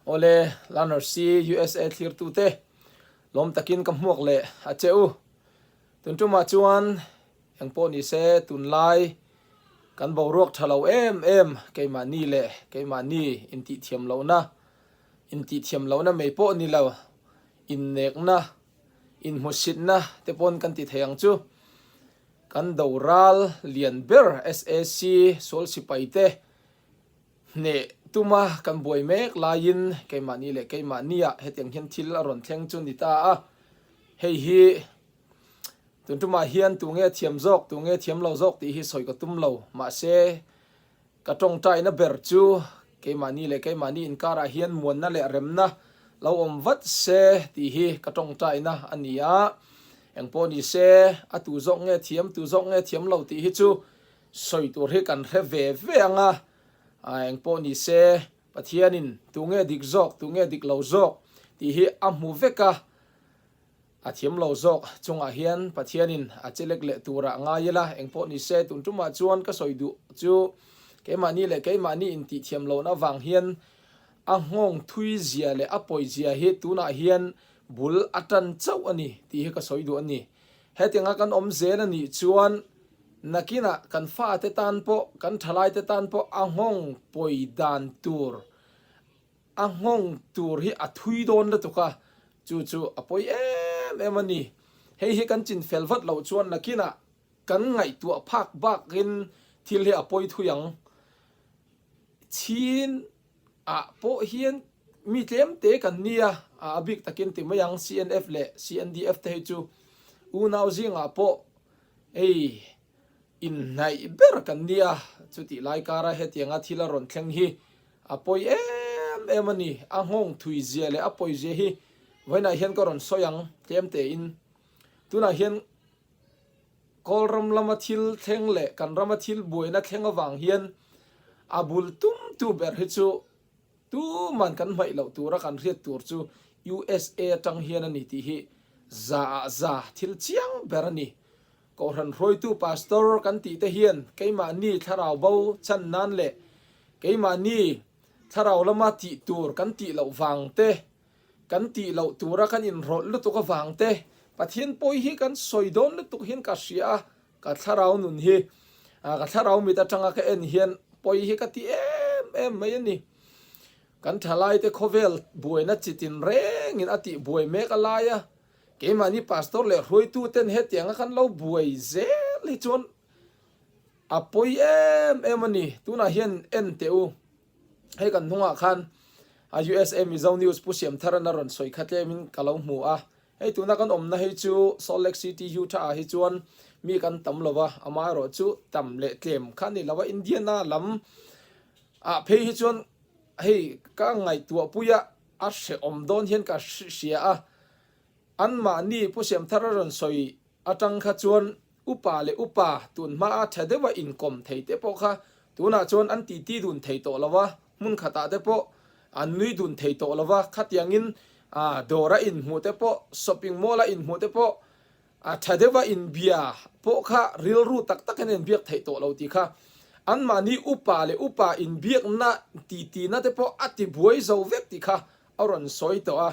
Awle, Learner C USA thlirtute lawm takin ka hmuak leh a che u. Tun tumah chuan engpawh ni se tunlai kan boruak tha lo em em keimahni leh keimahni intihthiam lohna, intihthiam lohna mai pawh ni lo, innekna, inhmusitna te pawn kan ti thei ang chu. Kan doral lian ber SAC sual sipai te Hneh tuma kan buai mek laiin keimahni leh keimahniah hetiang hian thil a rawn thleng chu ni ta a, hei hi tun tumah hian tunge thiam zawk tunge thiam lo zawk tih hi sawi ka tum lo, mahse ka tawngtaina ber chu keimahni leh keimahni inkarah hian muanna leh remna lo awm vat se tih hi ka tawngtaina a ni a, engpawh ni se a tu zawk nge thiam tu zawk nge thiam lo tih hi chu Sawi tur hi kan hre ve ve ang a, engpawh ni se Pathianin tunge dik zawk, tunge dik lo zawk tih hi a hmu vek a, a thiam lo zawk chungah hian Pathianin a che lek leh turah ngai ila, engpawh ni se tun tumah chuan ka sawi duh chu keimahni leh keimahni intihthiam lohna avang hian a nghawng thui zia leh a pawi zia hi tunah hian bul a tan chauh a ni tih hi ka sawi duh a ni. Hetianga kan awm zel a nih chuan Nakinah kan fate tan pawh, kan thalaite tan pawh a nghawng pawi dan tur, a nghawng tur hi a thui dawn lutuk a, chu chu a pawi em em a ni. Hei hi kan chin fel vat loh chuan nakinah kan ngaihtuah phak bakin thil hi a pawi thui ang. Chhin ah pawh hian mi tlem te kan nia, a bik takin ti mai ang CNF leh CNDF te hi chu unau zingah pawh Hei inhnaih ber kan nia, chutih lai kara hetianga thil a rawn thleng hi a pawi em em a ni. A nghawng thui zia leh a pawi zia hi vawiinah hian ka rawn sawi ang tlem tein. Tunah hian Kawlram lama thil thleng leh kan rama thil buaina thleng avang hian a bul tumtu ber hi chu Tuman kan hmaih loh tura kan hriat tur chu USA atang hian a ni tih hi za ah za thil chiang ber a ni. Kohhran hruaitu Pastor kan tih te hian keimahni thlarau bo chan nan leh keimahni thlarau lama tih tur kan tih loh vang te, kan tih loh tura kan inrawlh lutuk avang te Pathian pawi hi kan sawi dawn lutuk hian ka hria a, Ka thlarau nun hi ka thlarau mit atanga ka en hian pawi hi ka ti em em mai a ni. Kan thalaite khawvel buaina chitin rengin a tih buai mek a lai a, keimahni pastor leh hruaituten hetianga kan lo buai zel hi chuan a pawi em em a ni. Tunah hian en teh u, hei kan hnungah khan a USA Mizo News Pu Siamtharan a rawn sawi kha tlemin ka lo hmu a, Hei tuna kan awmna hei chu Salt Lake City, Utah ah hi chuan mi kan tam lo va, amaherawh chu tam leh tlem kha a ni lo va, Indiana lam ah phei hi chuan hei ka ngaihtuah pui a, a hrehawm dawn hian ka hria a, anmahni Pu Siamthar a rawn sawi atang kha chuan Upa leh upa tun hmaa tha deuha inkawm thei te pawh kha tunah chuan an titi dun thei tawh lo a, hmun khatah te pawh an nui dun thei tawh lo a, khatiangin dawra inhmuh te pawh, shopping mall-a inhmuh te pawh tha deuha inbia pawh kha rilru tak takin an inbiak theih tawh lo tih kha anmahni upa leh upa inbiakna titina te pawh a tibuai zo vek tih kha a rawn sawi tawh a.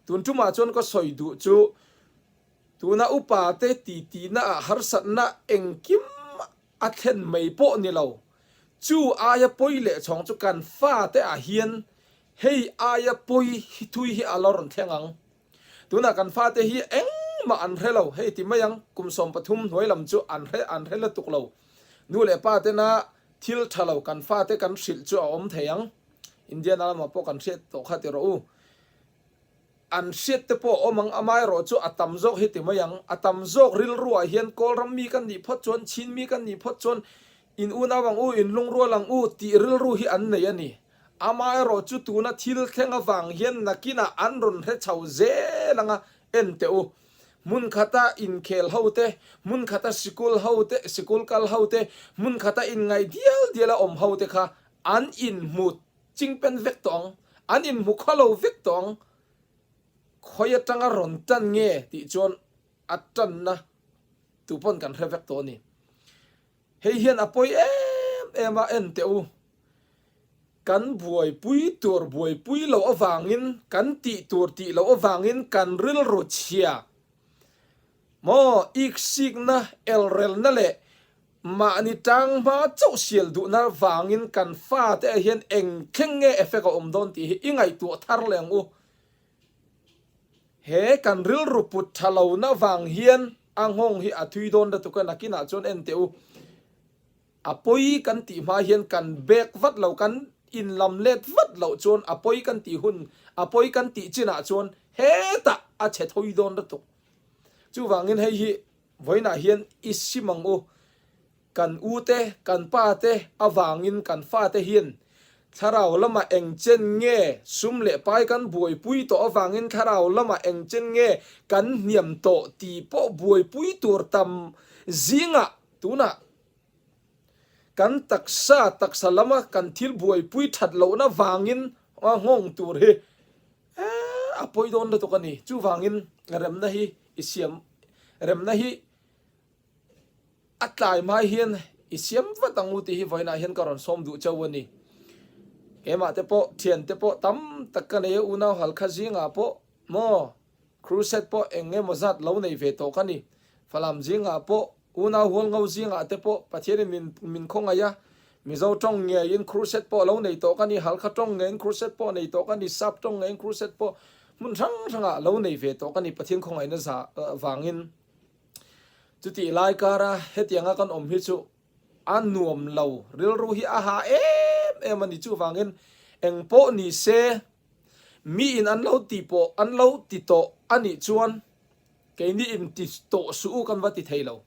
Tun tumah chuan ka sawi duh chu Tuna upa te titihna ah harsatna engkim a thlen mai pawh ni lo. Chu aia pawi leh chhawng chu kan fate ah hian hei aia pawi hi thui hi a la rawn thleng ang. Tunah kan fate hi engmah an hre lo, hei ti mai ang, kum 13 hnuai lam chu an hre an hre lutuk lo. Nu leh pa tena thil tha lo kan fate kan hrilh chu a awm thei ang. Indiana lamah pawh kan hriat tawh kha ti rawh u. An hriat te pawh a awm ang, amaherawh chu a tam zawk hi ti mai ang. A tam zawk rilruah hian Kawlram mi kan nih phawt chuan, Chin mi kan nih phawt chuan in unau ang u, in lungrual ang u tih rilru hi an nei a ni. Amaherawh chu tuna thil thleng avang hian nakinah an rawn hre chho zel ang a, en teh u. Hmun khata inkhel ho te, hmun khata sikul ho te, sikul kal ho te, hmun khata inngaih dial diala awm ho te kha an inhmu Chingpen vek tawh ang, an inhmu khaw lo vek tawh ang, khawi atanga rawn tan nge tih chuan a tanna tu pawn kan hre vek tawh a ni. Hei hian a pawi em em a, en teh u. Kan buaipui tur buaipui loh avangin, kan tih tur tih loh avangin kan rilru chhia maw iksikna, elrelna leh mahni tang hma chauh sial duhna vangin kan fate ah hian eng thleng nge effect a awm dawn tih hi i ngaihtuah thar leh ang u. He kan rilru put tha lohna vang hian a nghawng hi a thui dawn lutuk a, nakinah chuan en teh u. A pawi kan tih hma hian kan bek vat lo, kan inlam let vat loh chuan a pawi kan tih hun, a pawi kan tih chinah chuan hetah a chhe thawi dawn lutuk. Chuvangin hei hi vawiinah hian i sim ang u, kan u te, kan pa te avangin kan fate hian thlarau lamah eng chen nge sum leh pai kan buaipui tawh avangin thlarau lamah eng chen nge kan hniam tawh tih pawh buaipui tur tam zingah Tunah kan taksa, taksa lama kan thil buaipui that lohna vangin a nghawng tur hi a pawi dawn lutuk a ni. Chuvangin remna hi i siam, remna hi a tlai hmai hian i siam vat ang u tih hi vawiinah hian ka rawn sawm duh chauh a ni. Keimah te pawh, thiante pawh tam tak ka nei a, unau halkha zingah pawh maw Crusade pawh eng emaw zat lo nei ve tawh ka ni. Falam zingah pawh, unau hualngo zingah te pawh Pathianin min min khawngaih a. Mizo tawng ngeiin Crusade pawh lo nei tawh ka ni, Halkha tawng ngeiin Crusade pawh nei tawh ka ni, Sap tawng ngeiin Crusade pawh hmun hrang hrangah lo nei ve tawh ka ni Pathian khawngaihna za vangin. Chutih lai kara hetianga kan awm hi chu a nuam lo, rilru hi a ha em em a ni. Chuvangin eng pawh ni se, Mi in an lo ti pawh an lo ti tawh a nih chuan keini in ti tawh suh u kan va ti thei lo.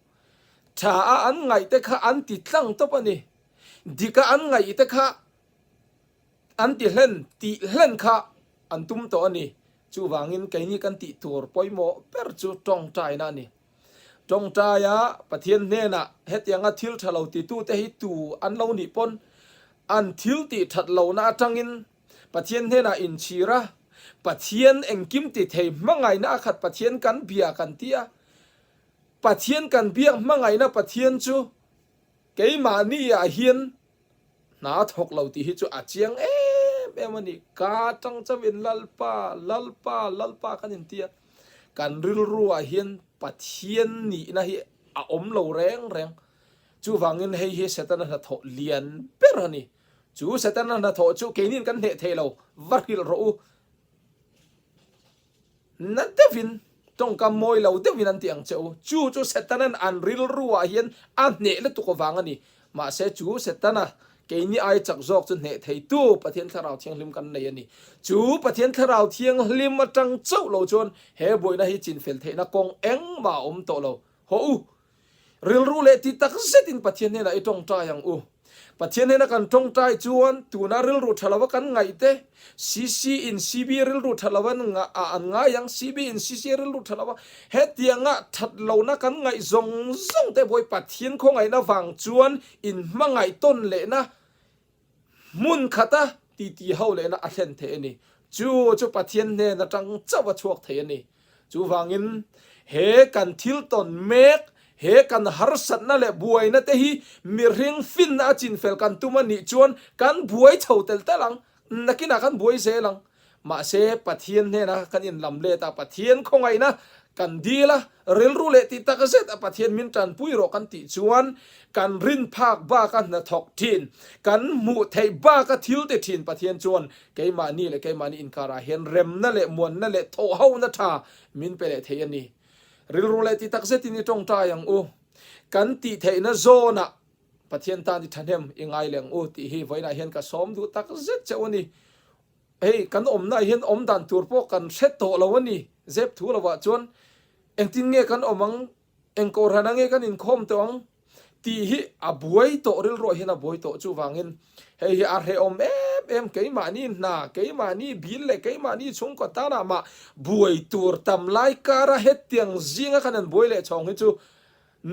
Tha a an ngaih te kha an ti tlang tawp a ni. Dik a an ngaih te kha an ti hlen tih hlen kha an tum tawh a ni. Chuvangin keini kan tih tur pawimawh ber chu tawngtaina a ni. Tawngtaia Pathian hnenah hetianga thil tha lo titute hi tu an lo nih pawn an thil tih that lohna atangin Pathian hnenah inchhir a, Pathian engkim ti thei hmangaihna a khat Pathian kan bia kan ti a, Pathian kan biak hmangaihna Pathian chu keimahni ah hian hna a thawk lo tih hi chu a chiang em em a ni. Ka tang chauhin Lalpa, Lalpa, Lalpa kan inti a, kan rilru ah hian Pathian nihna hi a awm lo reng reng. Chuvangin hei hi Setana hnathawh lian ber a ni. Chu Setana hnathawh chu keinin kan hneh thei lo, va hrilh rawh u. Na deuhin, tawngkam mawi lo deuhin an ti ang che u. Chu chu Setanan an rilruah hian a hneh lutuk avang a ni. Mahse chu Setana keini ai chak zawk chu hneh theitu Pathian Thlarau Thianghlim kan nei a ni. Chu Pathian Thlarau Thianghlim atang chauh lo chuan he buaina hi chinfel theihna kawng engmah a awm tawh lo. Hawh u, Rilru leh ti tak zetin Pathian hnenah i tawngtai ang u. Pathian hnena kan tawngtai chuan tuna rilru tha lova kan ngaih te, CC in CB rilru tha lova an ngai ang, CB in CC rilru tha lova hetianga that lohna kan ngaih zawng zawng te bawi Pathian khawngaihna vang chuan inhmangaih tawn lehna Hmun khata titi ho lehna a thlen thei a ni. Chu chu Pathian hnen atang chauh a chhuak thei a ni. Chuvangin, he kan thil tawn mek, he kan harsatna leh buaina te hi mihring finna a chinfel kan tum a nih chuan kan buai chho tel tel ang, nakinah kan buai zel ang. Mahse, Pathian hnena kan inlam let a, Pathian khawngaihna kan dil a, rilru leh tih tak zet a Pathian min tanpui rawh kan tih chuan kan rin phak baka hnathawk thin, kan hmuh theih baka thil ti thin Pathian chuan keimahni leh keimahni inkarah hian remna leh muanna leh thawhhona tha min pe leh thei a ni. Rilru leh tih tak zetin i tawngtai ang u. Kan tih theihna zawnah Pathian tan i thahnem i ngai leh ang u tih hi vawiinah hian ka sawm duh tak zet che u a ni. Hei kan awmna ah hian awm dan tur pawh kan hre tawh lo a ni. Zep thu lovah chuan engtin nge kan awm ang, eng kohhran ah nge kan inkhawm tawh ang tih hi a buai tawh rilruah hian a buai tawh. Chuvangin hei hi a hrehawm em em keimahni hna, keimahni bil leh keimahni chhungkaw tanah mah buai tur tam lai kara hetiang zinga kan han buai leh chhawng hi chu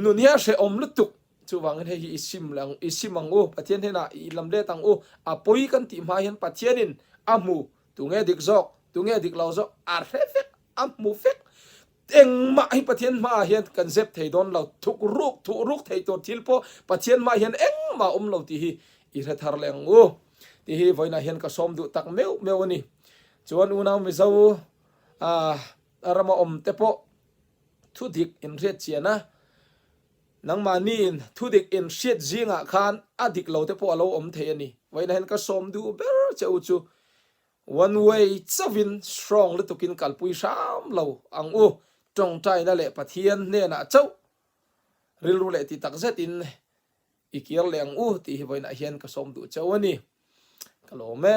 nun hi a hrehawm lutuk. Chuvangin hei hi i sim ang, i sim ang u, Pathian hnenah i lam let ang u, a pawi kan tih hma hian Pathianin a hmu, tunge dik zawk, tunge dik lo zawk, a hre vek, a hmu vek. Engmah hi Pathian hmaah hian kan zep thei dawn lo, thuk ruk, thuh ruk thei tur thil pawh Pathian hmaah hian engmah a awm lo tih hi i hre thar leh ang u. Tih hi vawiinah hian ka sawm duh tak meuh meuh a ni. Chuan unau Mizo a rama awm te pawh thu dik inhriat chian a, nangmahniin thu dik inhriat zingah khan a dik lo te pawh a lo awm thei a ni. Vawiinah hian ka sawm duh ber che u chu one way chauhin strong lutukin kalpui hram lo ang u. Tawngtaina leh Pathian hnenah chauh rilru leh ti tak zetin i kir leh ang u tih hi vawiinah hian ka sawm duh chauh a ni. Ka lawm e.